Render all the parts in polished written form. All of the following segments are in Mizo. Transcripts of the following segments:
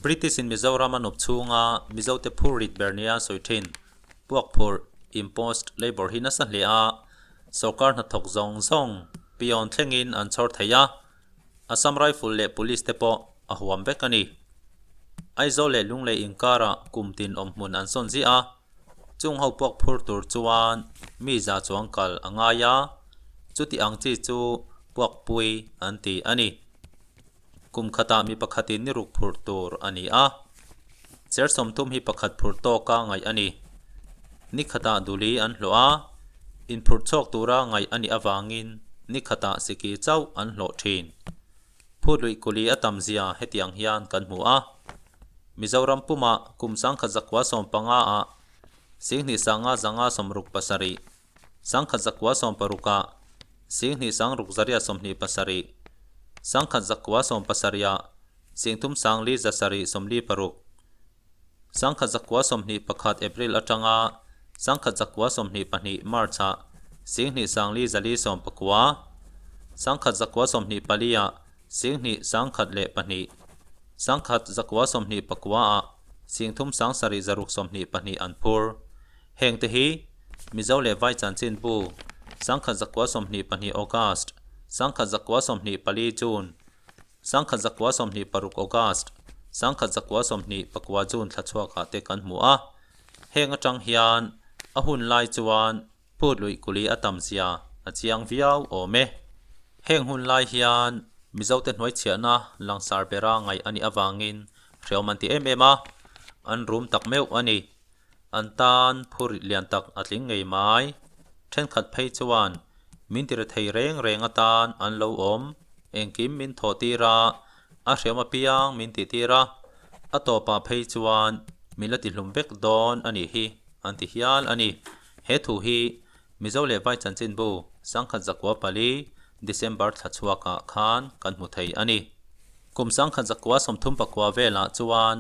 British in Mizoram a nawp chhunga Mizote phur rit ber nia sawi thin puak phurh, impost labour, hi nasa hle a, sorkar hnathawk zawng zawng peon thlengin an chhawr thei a, Assam Rifle leh Police te pawh a huam vek a ni. Aizawl leh Lunglei inkarah kum tin awm hmun an sawn ziah a, chung ho puak phur tur chuan mi za chuang kal a ngai a, chuti ang chi chu puakpui an ti a ni. Kum khatah mi pakhatin ni ruk phurh tur a ni a, cher 30 hi pakhat phurh tawka ngaih a ni. Ni khatah duli an hlawh a, inphurh chhuak tura ngaih a nih avangin ni khatah siki chauh an hlawh thin. Phut luih kuli a tam zia hetiang hian kan hmu a. Mizoram pumah kum 1915 ah 2567, 1916 ah 2627, 1917 ah 3776, 1921 April atanga 1922 March ah 2490, 1924 ah 2102, 1924 ah 3722 an phur. Heng te hi Mizo leh Vai chanchinbu 1922 August, 1924 June, 1926 August, 1924 June thla chhuakah te kan hmu a. Heng atang hian a hun lai chuan phut luih kuli a tam zia a chiang viau awm e. Heng hun lai hian Mizote hnuaichhiahna langsar bera ngaih a nih avangin hreawm an ti em em a, an rum tak meuh a ni. An tan phur lian tak a tling ngei mai. Thenkhat phei chuan min ti rethei reng reng atan an lo awm, engkim min thawh tir a, a hreawm apiang min tih tir a, a tawpah phei chuan min la ti hlum vek dawn a nih hi an ti hial a ni. He thu hi Mizo leh Vai chanchinbu 1904 December thla chhuakah khan kan hmu thei a ni. Kum 1939 velah chuan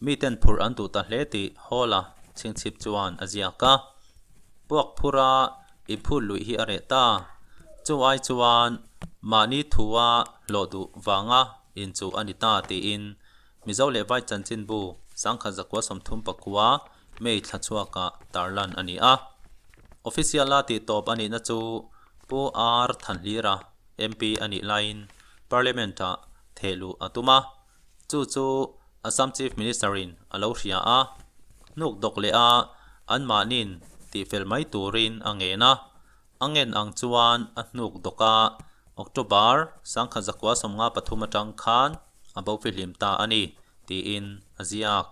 miten phurh an duh ta hle tih Hall-a chhingchhip chuan a ziak a. Puak phura i phut luih hi a reh ta. Chu ai chuan mahni thua hlawh duh vanga inchuh a ni ta tiin Mizo leh Vai chanchinbu 1939 May thla chhuakah tarlan a ni a. Official-a tihtawp a nihna chu Pu R Thanhlira, MP a nih laiin Parliament-ah thehluh a tum a, chu chu Assam Chief Minister-in a lo hria a, hnuk dawk leh a anmahni'n tihfel mai turin a ngen a, a ngen ang chuan a hnuk dawk a, October 1953 atang khan a bo fihlim ta a ni, tiin a ziak.